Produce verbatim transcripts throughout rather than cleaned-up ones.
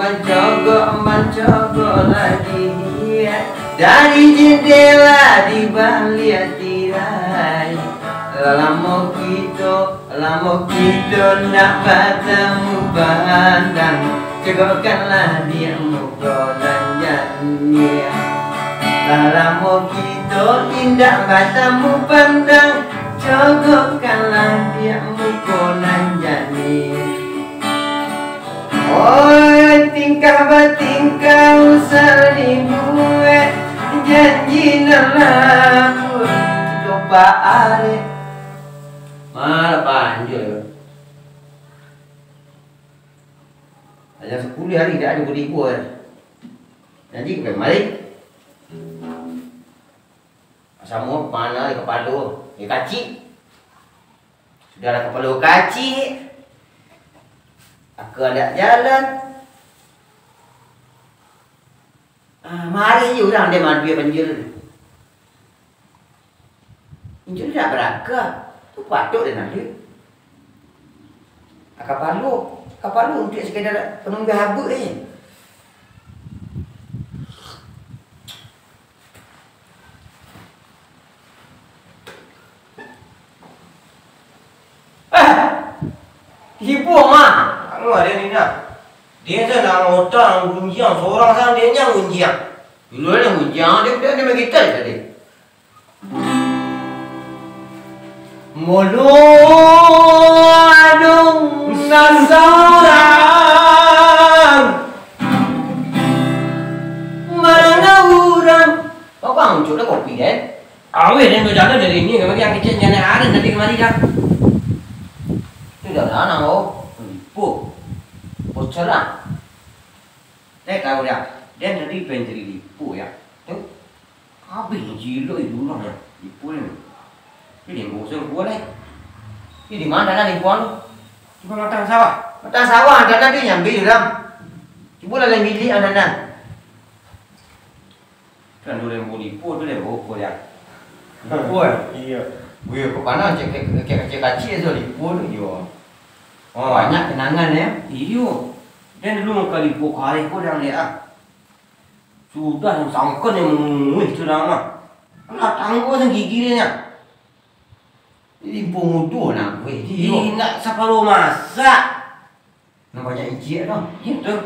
Mancogok-mancogok lah diliek dari jendela di baliak tirai. Lah lamo kito, lamo kito ndak batamu pandang. Cogokkanlah diak muko nan janiah. Lah lamo kito indak batamu pandang. Cogokkanlah diak muko nan janiah. Oi, tingkah batingkah usah dibuek, janji nan labuah, dopak arek. Malah panjul. Aja sapuluah hari dak ado budi buah. Janji ka kamari. Samo panah di kapalo, di kacik. Sudah lah kapalo kacik, aka ndak jalan. Ah, marih je urang dek maduik panjul. Injil ndak baraka, tu patuik dek maduik. Ah, kapalo, kapalo untuak sakadar panunggang habuk je. Eh, ibu mah. Anu ada ni nak. Dia tu nak ngota gunjiang, sorang sana dia nyang gunjiang. Dulu ada gunjiang, dia, dia, dia main gitar tadi. Mulu adung nasarang. Mana urang? Kau kan muncul dah kopi, kan? Aweh, den bajalan dari ini kamari, yang kecil jangan ada tadi kamari dah. Tu dah lah, nang, oh. Lipo. Bocor lah. Eh, kau dah. Den tadi pengen jadi lipo, ya. Tu. Habis cilok itu urang, ya. Lipo ni. Ini yang bosong buah, eh. Ini di mana dah lipo tu? Cuma matang sawah. Matang sawah, dah tadi nyambi urang. Cuba lah, lain bilik, dah, dah. Kan dulu yang bodi po tu dia boko ya. Boko, eh? Iya. Wih, kok pandang cek, cek, cek, cek kacik tu di po tu, yo. Oh, banyak kenangan, ya? Iyo. Dan dulu kali po kali ko dah lihat ah. Sudah yang sangkan yang mengumui tu dah mah. Lah tangguh sang gigi dia nya. Ini po mudo nak weh, iyo. Ih, nak saparo masak. Nan banyak incik tu. Iyo tu.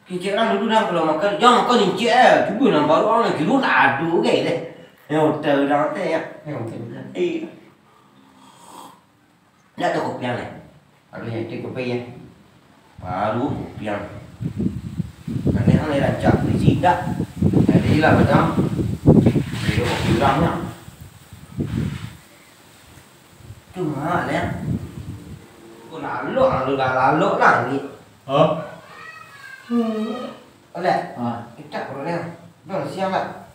Kecek urang dulu dah kalau makan, jangan makan incik eh. Cubo nan baru urang nan kilo nak ado gai deh. Yang hotel urang teh ya. Yang hotel urang. Eh. Ndak ada kopiang eh. Aduh, yang itu kopi ya. Baru kopiang. Nanti hang lai rancak beli sidak. Jadi lah macam. Beli kopi urang nya. Cuma, Leh. Ko lalok, lalu lah lalok lah ni. Hah? Leh. Ha. Itak ko, Leh. Dah siang lah.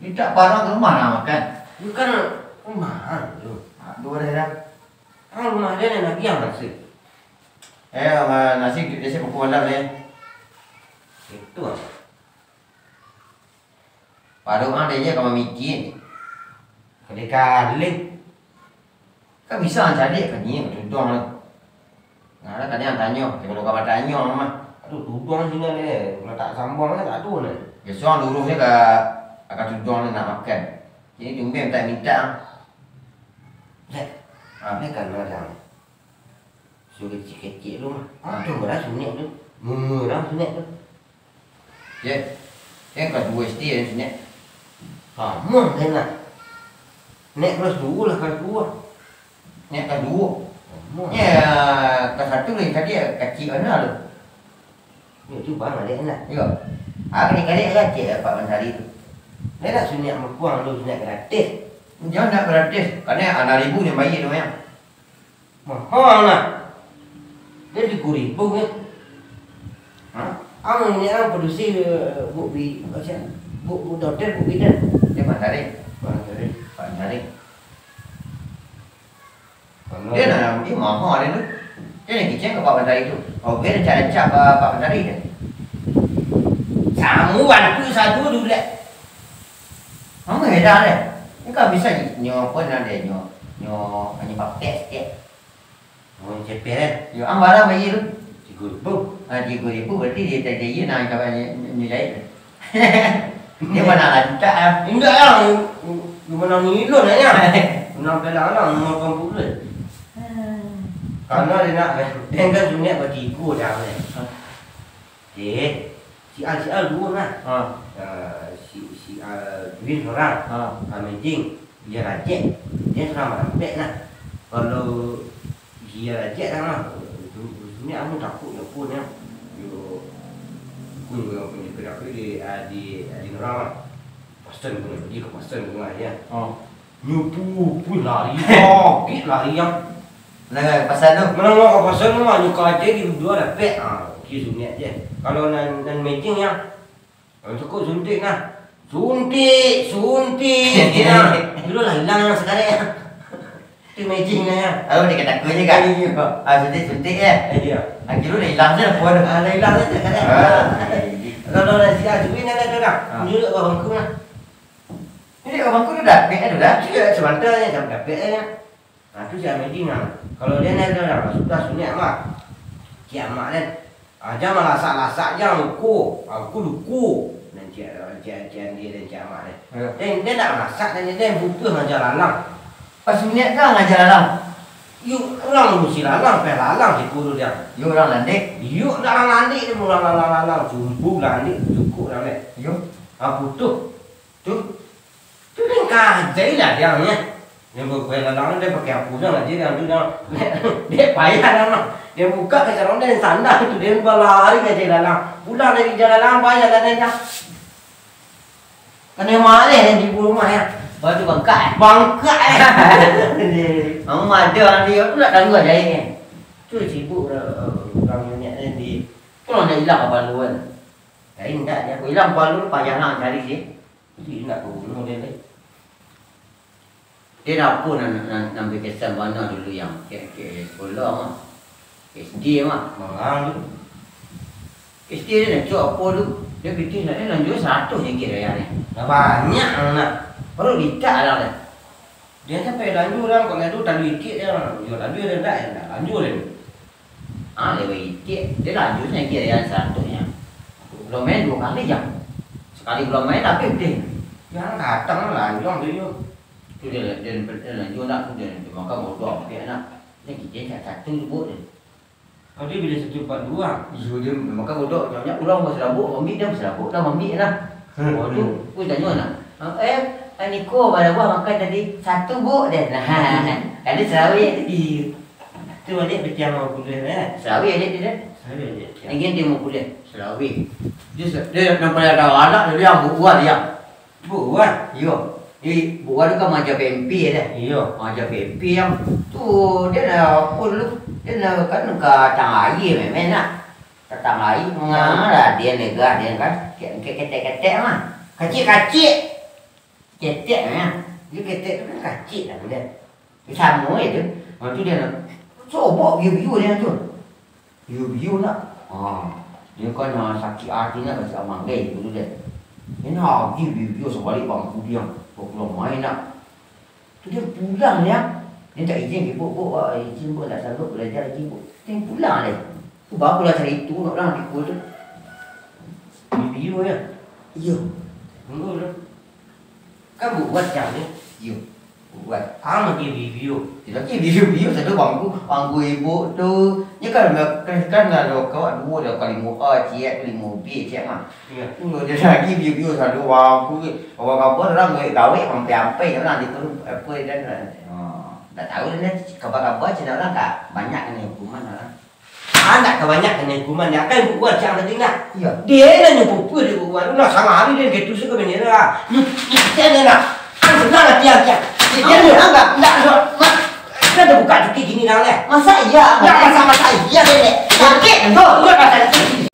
Itak barang ke rumah nak makan? Bukan rumah tu. Ha, dua dah dah. Ah, rumah dia ni lagi yang masih. Eh, nasi dia siap pukul malam ni. Itu ah. Pado mah dek je ka mamikir. Kaleh-kaleh. Kan bisa cadiak ka nyiak ka tuduang tu. Nah, kan yang tanyo, kalau ka batanyo mah. Aduh, tuduang sini deh. Kalau tak sambung kan tak tahu ni. Biaso urang luruh je ka, ka tuduang ni nak makan. Jadi tumben tak minta. Dek, ha. Ni kan orang. Suruh kecik-kecik lu mah. Ah, tu beras sunat tu. Murah sunat tu. Ye. Ye, kelas dua S D ye, sunat. Sama, enak. Nek kelas dua lah, kelas dua. Nek kelas dua. Sama. Ya, kelas satu lagi tadi ya, kecik mana tu? Yo, tu bang, adik enak. Yo. Ah, kecik-kecik lah, cik, Pak Mentari tu. Dia nak sunat mekuang tu, sunat gratis. Jangan nak gratis. Karena anak ribu dia bayar tu, ya. Mahal lah. Dia tiga ribu kan. Ha? Ang ni ang produksi, eh, buk bi-, macam buk, buk doktor, buk bidan. Dia Pak Tarik. Pak Tarik. Pak Tarik. Dia nak, dia mahal dia tu. Dia nak kicen ke Pak Mentari tu. Kau biar dia cari cap Pak Mentari dia. Sama bantu satu dulu lah. Mama heran deh. Ni kan bisa nyo apa nak deh, nyo, nyo, nyo pakai sikit. Oh, ceper kan? Yo, ang barang bayar tu? Tiga ribu. Ah, tigo ribu berarti dia tak jaya nak angkat nilai tu. Dia mana lantak lah. Indak lah. Dia menang nilon lah ya. Menang pelang lah, lima lapan puluh. Karena dia nak, dia kan sunat batigo dah kan. Eh, si Al, si Al duo lah. Ha. Ah, si, si Al duo sorang. Ha. Amazing. Dia rajek, dia surang marampek lah. Kalau dia rajek lah mah, sunat amun takuik yo pun ya. Yo, kun yo pun di, di, di, di nurang lah. Pasal pun, dia ke pasal pun lah ya. Oh. Nyo pun, pun lari, sakik lari yang. Nah, pasal tu. Menengok ke pasal tu mah, nyo ka aja di duo dapek. Ah, oke, sunat je. Kalau nan, nan amazing ya, kalau cukup suntik nah. Suntik, suntik. Nah, dulu lah hilang yang sekarang. Itu amazing lah ya. Aku dia kata aku je kan. Iya. Ah, suntik, suntik ya. Iya. Ah, kira dah hilang je pun. Ah, dah hilang je sekarang. Ah, iya. Kalau dah siap, cuba nak ada dah. Ah. Dulu abang aku lah. Jadi abang aku tu dapek tu dah. Sudah sebentar je sampai dapek je. Nah, tu si Amedin nah. Kalau dia ni ada dah, sudah sunat mah. Cik Amak kan. Ah, jan malasak-lasak jan luko. Ah, luko, luko. Dan cik, cik, cik Andi dan cik Amak ni. Ya. Dan dia nak malasak dan dia butuh ngaja lalang. Pas sunat kan ngaja lalang. Yo, urang musi lalang, peh lalang siko tu dia. Yo, urang landek. Yo, urang landek dia, urang lalang-lalang. Sumbu landek, cukup landek. Yo. Ah, putuh. Tu, tu den kajai lah dia nyo. Dia bakuai lalang, dia pakai apuah lah dia, dia tu dah. Dia payah dah mah. Dia buka ka sarong dia, sandal tu, dia balari kajai lalang. Pulang dari jalan lalang, payah lah dia dah. Kanai maleh yang di rumah ya. Baju bangkak eh. Bangkak eh. Mama ada orang dia tu nak tangguh jahit ni. Tu sibuk dah, orang nyo di. Tu orang dah hilang kapalo kan. Lain tak dia. Hilang kapalo payah nak cari dia. Jadi indak baguno dia lai. Dia dapur nan, nan, nan bakesan bana dulu yang ke, ke sekolah mah. S D mah. Mangang tu. S D dia nak cok apo tu? Dia pitih nak, dia lanjut seratus ringgit raya ni. Dah banyak nak. Baru litak lah dah. Dia sampai lanjut dah, kok ngadu talu itik dia. Yo talu dia dah, dah lanjut dia. Ah, lewat itik, dia lanjut saja yang seratus nya. Belum main dua kali jam. Sekali belum main, habis deh. Yang datang lah, lanjut tu yo. Tu dia, dia, dia lanjut nak tu dia, dia makan bodoh dia nak. Dia gigit kat satu lubuk dia. Oh, dia bila satu empat dua. Iyo, dia makan bodoh, nyonya pulang masih labuk, mami dia masih labuk dah, mami dah. Hmm. Oh, tu, aku tanya nak. Ah, eh, eh, Niko, berapa buah makan tadi? Satu buk dia. Nah, ada serawik tadi. Tu balik pitiang lima puluh eh. Sawi aja tu dah. Sawi aja. Lagi dia mau kuliah. Selawi. Dia se-, dia nampak ada anak dia yang buat dia. Buat? Iyo. Di buat tu kan macam P M P dah. Iyo. Macam P M P yang tu dia dah apa dulu? Dia dah kan ke tang air memang nak. Ke tang air mengarah dia negah dia kan. Ketek-ketek mah. Kacik-kacik. Ketek mah. Dia ketek tu kan kacik lah dia. Samo je tu. Lepas tu dia nak sobok biu-biu dia tu. Biu-biu nak. Ha. Dia kan, ah, sakik hati nak kasi amanggai dulu dia. Dia nak agi biu-biu sabalik bangku dia. Kok pulang main nak. Tu dia pulang dia. Dia tak izin ibu, bu, ah, izin bu nak sanggup belajar lagi bu. Dia pulang dia. Tu baru lah cari tu nak lah di tu. Biu-biu ya. Iya. Tunggu dulu. Kan buat jam ni. Iyo. Buat. Ah, mati video. Tidak ke video-video satu bangku, bangku ibu tu. Ni kan, kan, kan ada kawan dua dah kali mu A, ciek, kali mu B, ciek mah. Iya. Tunggu dia lagi video-video satu bangku. Kawan-kawan orang gawe, gawe sampai-sampai orang di tu apa dan, ah, tak tahu dia kabar-kabar cina orang tak banyak ni hukuman orang. Anak ka banyak kanai hukuman, dia akan bubuan siang tadi nak. Iya. Dia lah nyo pupua dia bubuan tu, nah, sanga hari dia kaitu suka bini lah. Nyo, nyo, dia nak. Kan senang hati yang kian. Dia, dia nyo, enggak, enggak, enggak. Mak, kita dah buka cuki gini dah, leh. Masa iya? Enggak, masa, masa iya, deh, leh. Sakit, tu, buat masa sakit.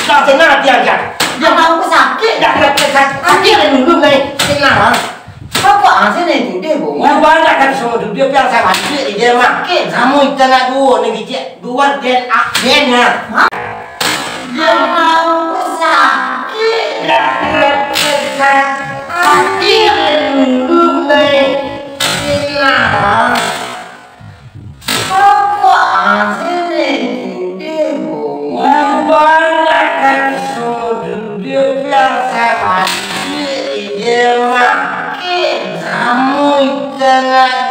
Nah, senang hati yang kian. Dia tahu ke sakit? Enggak, enggak, sakit. Sakit dan dulu, leh. Senang, ha? Apa hasilnya itu, deh, bu? Wah, banyak kan semua tu. Dia biar saya mati, dia mak. Sakit. Kamu itu nak dua, ni biji. Dua D N A, D N A. Hah? Yang mau sakit. Hati dulu, leh. Senang. Apa hasilnya itu, deh, bu? Wah, Danga